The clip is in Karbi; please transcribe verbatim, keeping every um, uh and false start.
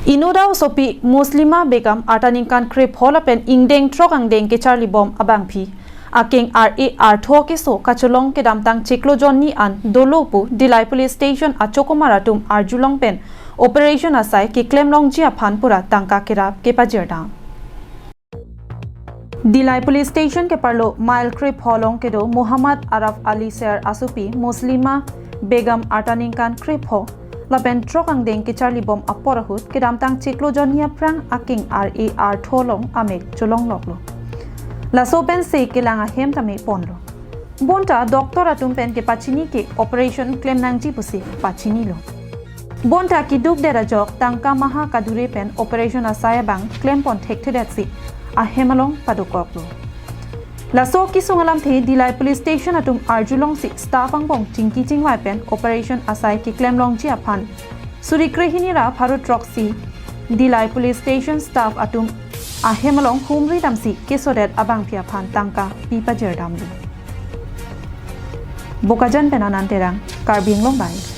Inut asopi Muslima Begum arta ningkan krepho lapen ingdeng throk angdeng kecharlibom abangpi akeng ar-e artho keso kacholong kedamtang chiklo jonni an dolo pu Dillai Police Station achokomar atum arjulong pen operation asai keklem longji aphan pura tangka kerap kepajirdam. Dillai Police Station keparlo mile krepho along kedo Muhammad Araf Ali Ser asopi Muslima Begum arta ningkan krepho lapen throk angdeng kecharlibom apor ahut kedamtang chiklo jonni aphrang akeng ar-e artho along amek cholong loklo. Laso pensi kelang ahem tame ponlo. Bonta doctor atum pen kepachini ke operation klem nangji pusi pachinilo. Bonta keduk det ajok tangka maha kadure pen operation asai abang klempon thekthedetsi ahem along padokoklo. Laso kesung alamthe Dillai Police Station atum arjulongsi staff angbong chingki chingvai pen operation asai keklem longji aphan suri krehini ra pharo throksi Dillai Police Station staff atum ahem along humri damsi kesodet abangpi aphan tangka pi pajirdamlo. Bokajan pen Anand Terang, Karbi Anglong Live.